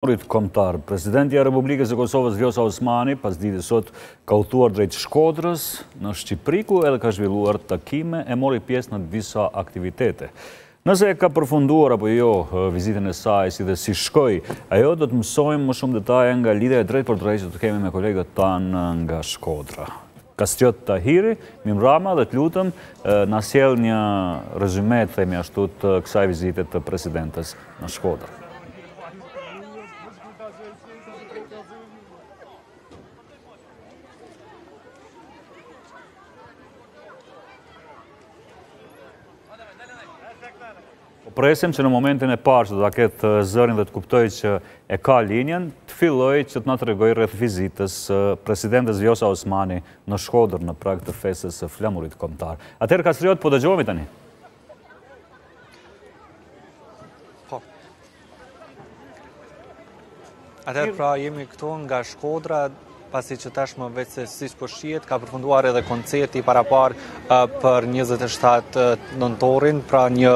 Flamurit Kombëtar. Presidentja e Republikës së Kosovës Vjosa Osmani pasdite sot ka udhëtuar drejt Shkodrës në Shqipëri ku edhe ka zhvilluar takime e mori pjesë në disa aktivitete. Nëse e ka përfunduar apo jo vizitën e saj si dhe si shkoi, ajo do të mësojmë më shumë detaje nga lidhja e drejtpërdrejtë që do të kemi me kolegët tanë nga Shkodra. Kastriot Tahiri, mirëmbrama dhe të lutem na sjell një rezume të themi ashtu të kësaj vizite të presidentes në Shkodër. Po presim që në momentin e parë që do ta ketë zërin dhe të kuptojë që e ka linjën, të fillojë që të na tregojë rreth vizitës së presidentes Vjosa Osmani në Shkodër në prag të festës së flamurit kombëtar. Atëherë Kastriot, po dëgjohemi tani. Po. Atëherë pra jemi këtu nga Shkodra, pasi që tashmë veçse siç po shihet, ka përfunduar edhe koncerti i paraparë për 27 nëntorin, pra një,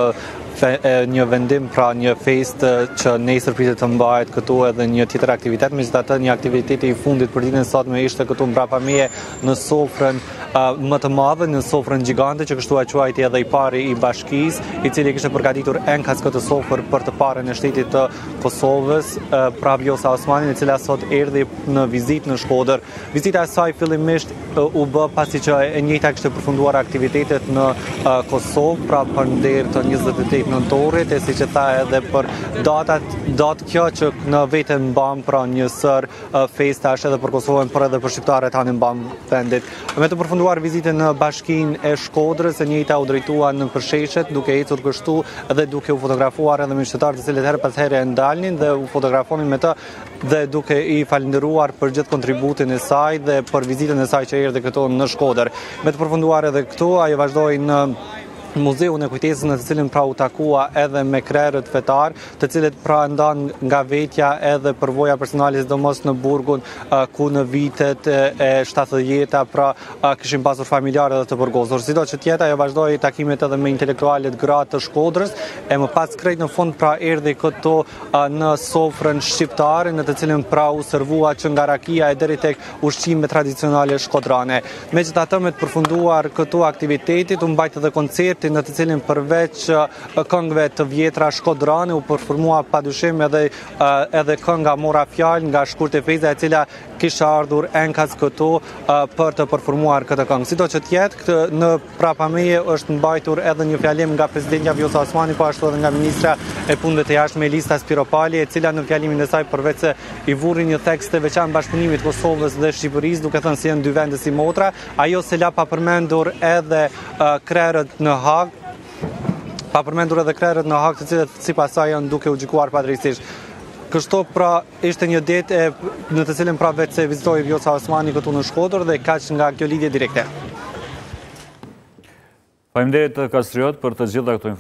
një vendim, pra një festë që nesër pritet të mbahet këtu edhe një tjetër aktivitet, megjithatë një aktiviteti i fundit për ditën e sotme ishte këtu mbrapa meje në sofrën më të madhe, në sofrën gjigante që kështu e quajti edhe i pari i bashkisë, i cili kishte përgatitur enkas këtë sofër për të parën e shtetit të Kosovës, pra Vjosa Osmanin, e cila sot erdhi në vizitë në Shkodër. Vizita e saj fillimisht u bë pasi që e njëjta kishte përfunduar aktivitetet në Kosovë, pra për nder të 28 nëntorit, e siç e tha edhe për datat, datë kjo që në vete mban pra një sërë festash edhe për Kosovën, por edhe për shqiptarët anembanë vendit. Me të përfunduar vizitën në bashkinë e Shkodrës, e njëjta u drejtua nëpër sheshet, duke ecur kështu dhe duke u fotografuar edhe me qytetarë të cilët herë pas here e ndalnin dhe u fotografonin me të dhe duke i falënderuar për gjithë kontributin e saj dhe për vizitën e saj që erdhi këtu në Shkodër. Me të përfunduar edhe këtu, ajo vazhdoi në muzeun e kujtesës në të cilin pra u takua edhe me krerët fetarë, të cilët pra ndanë nga vetja edhe përvoja personale, sidomos në burgun ku në vitet e 70-ta pra kishin pasur familjarë edhe të burgosur. Sido që të jetë, ajo vazhdoi takimet edhe me intelektualet gra të Shkodrës, e më pas krejt në fund pra erdhi këtu në sofrën shqiptare, në të cilën pra u servua që nga rakia e deri tek ushqime tradicionale shkodrane. Megjithatë me të përfunduar këtu aktivitetit, u mbajt edhe koncerti në të cilin përveç këngëve të vjetra shkodrane u performua padyshim edhe edhe kënga Mora Fjalë nga Shkurte Fejza e cila kishte ardhur enkas këtu për të performuar këtë këngë. Sido që të jetë, këtë në prapa meje është mbajtur edhe një fjalim nga presidentja Vjosa Osmani, po ashtu edhe nga ministrja e Punëve të Jashtme Elisa Spiropali, e cila në fjalimin e saj përveç se i vuri një theks të veçantë bashkëpunimit të Kosovës dhe Shqipërisë, duke thënë se janë dy vende si motra, ajo s'e la pa përmendur edhe krerët në Hagë, pa përmendur edhe krerët në Hagë të cilët sipas saj janë duke u gjykuar padrejtësisht. Kështu pra ishte një ditë në të cilën pra veçse vizitoi Vjosa Osmani këtu në Shkodër dhe kaq nga kjo lidhje direkte. Faleminderit Kastriot për të gjitha këto informacione.